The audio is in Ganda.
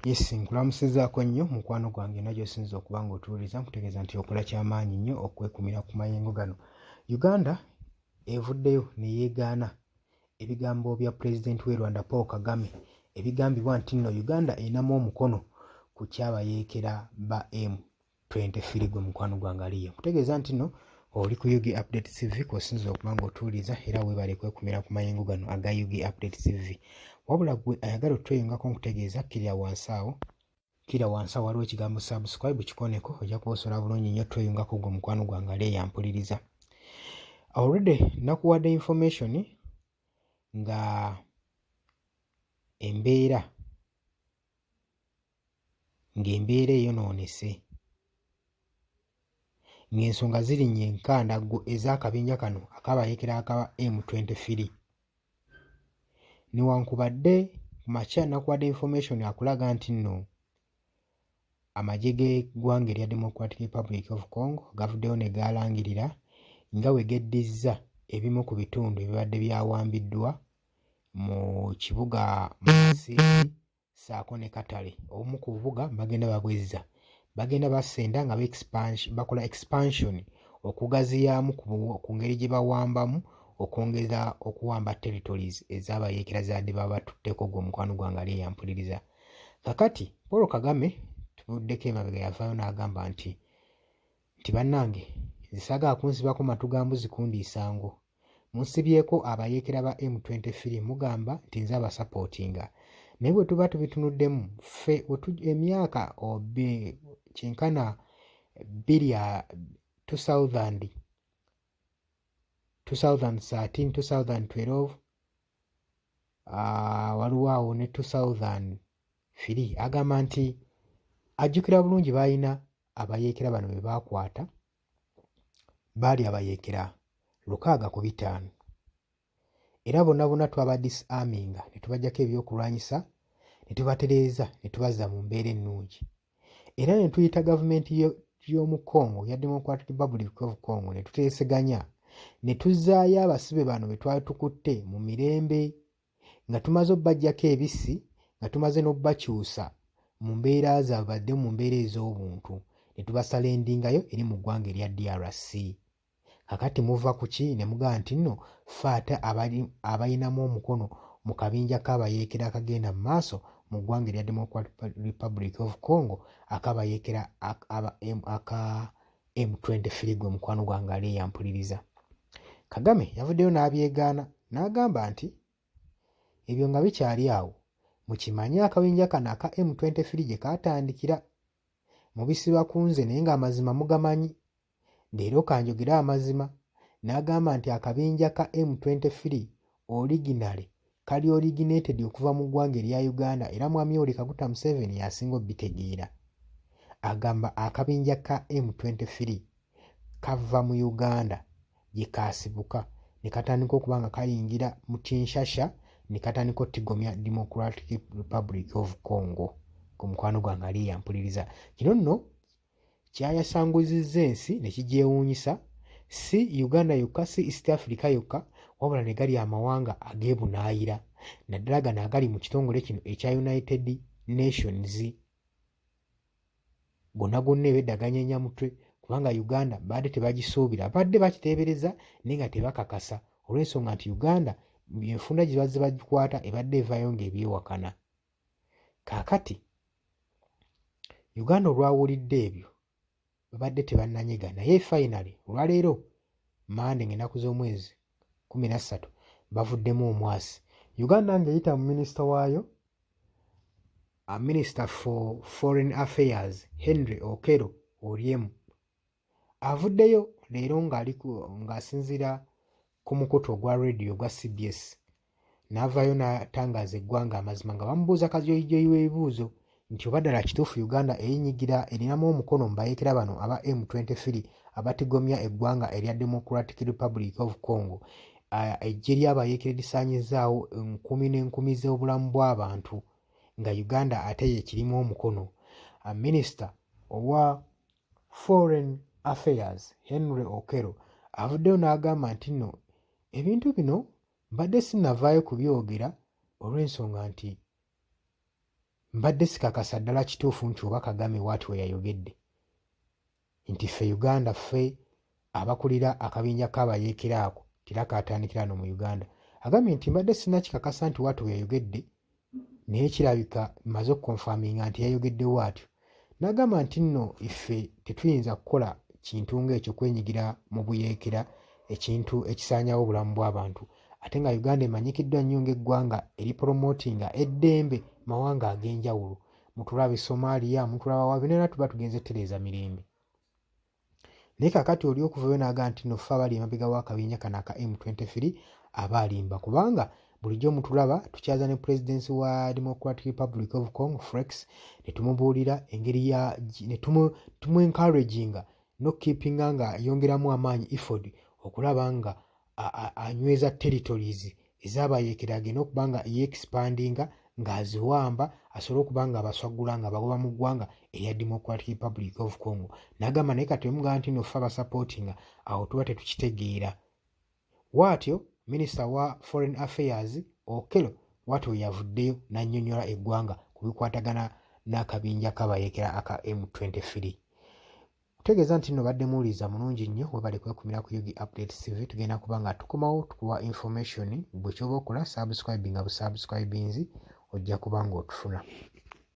Yes, nkulamusizaako nnyo mukwano gwange na gy'osinza okuba ng'otuwuliriza. Nkutegeeza nti okola kyamaanyi nnyo okwekumira ku mayengo gano. Uganda evuddeyo ne yeegaana ebigambo bya pulezidenti w'e Rwanda Paul Kagame ebigambibwa nti nno Uganda erinamu omukono ku kyabayeekera ba M23. Gwe mukwano gwange aliyo, nkutegeeza nti nno oli ku UG Update TV kw'osinza okuba ng'otuwuliriza, era weebale kwekumira ku mayengo gano aga UG Update TV. Wabula gwe ayagala otweyungako, nkutegeeza kkirira wansi awo, kkira wansi awo waliwo ekigambo "subscribe", kikoneko, ojja kuba osobola bulungi nnyo tweyungako. Gwe mukwano gwange ali eyampuliriza, already nakuwadde information ng'embeera eyonoonese, ng'ensonga zirinnya enkandaggo ez'akabinja kano akabayeekera aka M23. Newankubadde ku makya nakuwadde information akulaga nti nno amagye g'eggwanga erya Democratic Republic of Congo gavuddeyo ne galangirira nga bwe geddizza ebimu ku bitundu ebibadde byawambiddwa mu kibuga Masisi ssaako ne Katale. Obumu ku bubuga bagenda babwezza, bagenda basenda nga bakola expansion, okugaziyaamu ku ngeri gye bawambamu, okwongeza okuwamba territories ez'abayeekera zaadde baba batutteko. Gwe omukwano gwange ali eyampuliriza, kakati Paul Kagame tubuddeko emabega yavaayo n'agamba nti bannange, nze saagala kunsibako matu ga mbuzi kundiisa ngo. Munsibyeko abayeekera ba M23, mugamba nti nze abasapootinga, naye bwe tuba tubitunuddemu ffe emyaka kyenkana bbiri, 2000, 2013, 2012, waliwo awo ne 2003, agamba nti ajjukira bulungi baalina abayeekera bano be baakwata, baali abayeekera 65, era bonna bonna twaba disarminga ne tubaggyako ebyokulwanyisa ne tubatereeza ne tubazza mu mbeera ennungi, era ne tuyita gavumenti y'omu Congo ya Democratic Republic of Congo ne tuteeseganya ne tuzzaayo abasibe bano be twali tukutte mu mirembe, nga tumaze obbaggyako ebisi, nga tumaze n'obbakyusa mu mbeera zaabwe badde mu mbeera ez'obuntu, ne tubasurrenderingayo eri mu ggwanga erya DRC. Kakati muva ku ki ne mugamba nti nno ffe ate abalinamu omukono mu kabinja k'abayeekera akagenda mu maaso mu ggwanga erya Democratic Republic of Congo, akabayeekera aka M23? Gwe mukwano gwange ali eyampuliriza, Kagame yavuddeyo n'abyegaana n'agamba nti ebyo nga bikyali awo, mukimanye akabinja kano aka M23 gye kaatandikira mubisiba ku nze, naye ng'amazima mugamanyi. Leero kanjogere amazima. N'agamba nti akabinja ka M23 originally kali originated okuva mu ggwanga erya Uganda, era Mwami Yoweri Kaguta Museveni y'asinga obitegeera. Agamba akabinja ka M23 kava mu Uganda gye kaasibuka ne katandika okuba nga kayingira mu Kinshasa ne katandika otigomya Democratic Republic of Congo. Ku mukwano gwange ali eyampuliriza, kino nno kyayasanguzizza ensi ne kigyewuunyisa, si Uganda yokka, si East Africa yokka, wabula ne gali amawanga ag'ebunaayira, naddala gano agali mu kitongole kino ekya United Nations, gonna gonna ebedda ganyenya mutwe, kubanga Uganda baadde tebagisuubira, badde bakiteebereza naye nga tebakakasa, olw'ensonga nti Uganda enfunda gye bazze bagikwata ebadde evaayo ng'ebyewakana. Kaakati Uganda olwawulidde ebyo babadde tebannanyega, naye finally olwaleero Mande ng'ennaku z'omwezi 13 bavuddemu omwasi. Uganda ng'eyita mu minisita waayo, Minister for Foreign Affairs Henry Okello Oryem, avuddeyo leero ng'asinziira ku mukutu ogwa radio ogwa CBS n'avaayo n'atangaaza eggwanga amazima, nga bamubuuza kajoyijoyi w'ebibuuzo nti oba ddala kituufu Uganda eyinyigira, erinamu omukono mu bayeekera bano aba M23 abatigomya eggwanga erya Democratic Republic of Congo, eggye ly'abayeekera erisaanyizaawo enkumi n'enkumi z'obulamu bw'abantu, nga Uganda ate ye kirimu omukono. Minisita owa Foreign Affairs Henry Okello avuddeyo n'agamba nti nno ebintu bino mbadde sinnavaayo kubyogera olw'ensonga nti Mbadde sikakasa ddala kituufu nti oba Kagame bwati we yayogedde nti ffe Uganda ffe abakulira akabinja k'abayeekera ako tera kaatandikira wano mu Uganda. Agambye nti mbadde sinnakikakasa nti bwati bwe yayogedde naye kirabika mmaze okukonfaminga nti yayogedde bwatyo. N'agamba nti nno ffe tetuyinza kukola kintu ng'ekyo kwenyigira mu buyeekera ekintu ekisaanyawo obulamu bw'abantu ate nga Uganda emanyikiddwa nnyo ng'eggwanga eriporomotinga eddembe mawanga ag'enjawulo. Mutulaba e Somalia, mutulaba wa byonna tuba tugenze tereeza mirembe. Naye kakati oli okuvayo n'agamba nti no ffe abali emabega w'akabinja kano aka M23 aba alimba kubanga bulijjo mutulaba tukyaza ne pulezidenti wa Democratic Republic of Congo Felix ne tumubuulira engeri ya ne tumu encouraginga n'okukeepinga nga ayongeramu amaanyi effort okulaba nga anyweza territories ez'abayeekera agenda okuba nga yeexpandinga ng'aziwamba asobole okuba nga abaswaggula nga abagoba mu ggwanga erya Democratic Republic of Congo. N'agamba naye kati bwemugamba nti no ffe abasapootinga awo tuba tetukitegeera. Bw'atyo minisita wa Foreign Affairs Okello bw'atyo bwe yavuddeyo n'annyonnyola eggwanga ku bikwatagana n'akabinja k'abayeekera aka M23. Kutegeeza nti nno obadde muwuliriza mulungi nnyo, webale kwekumira ku Ug Updates TV. Tugenda kuba nga tukomawo tukuwa information, gwe kyoba okola subscribinga busubscribinzi ojja kuba nga otufuna.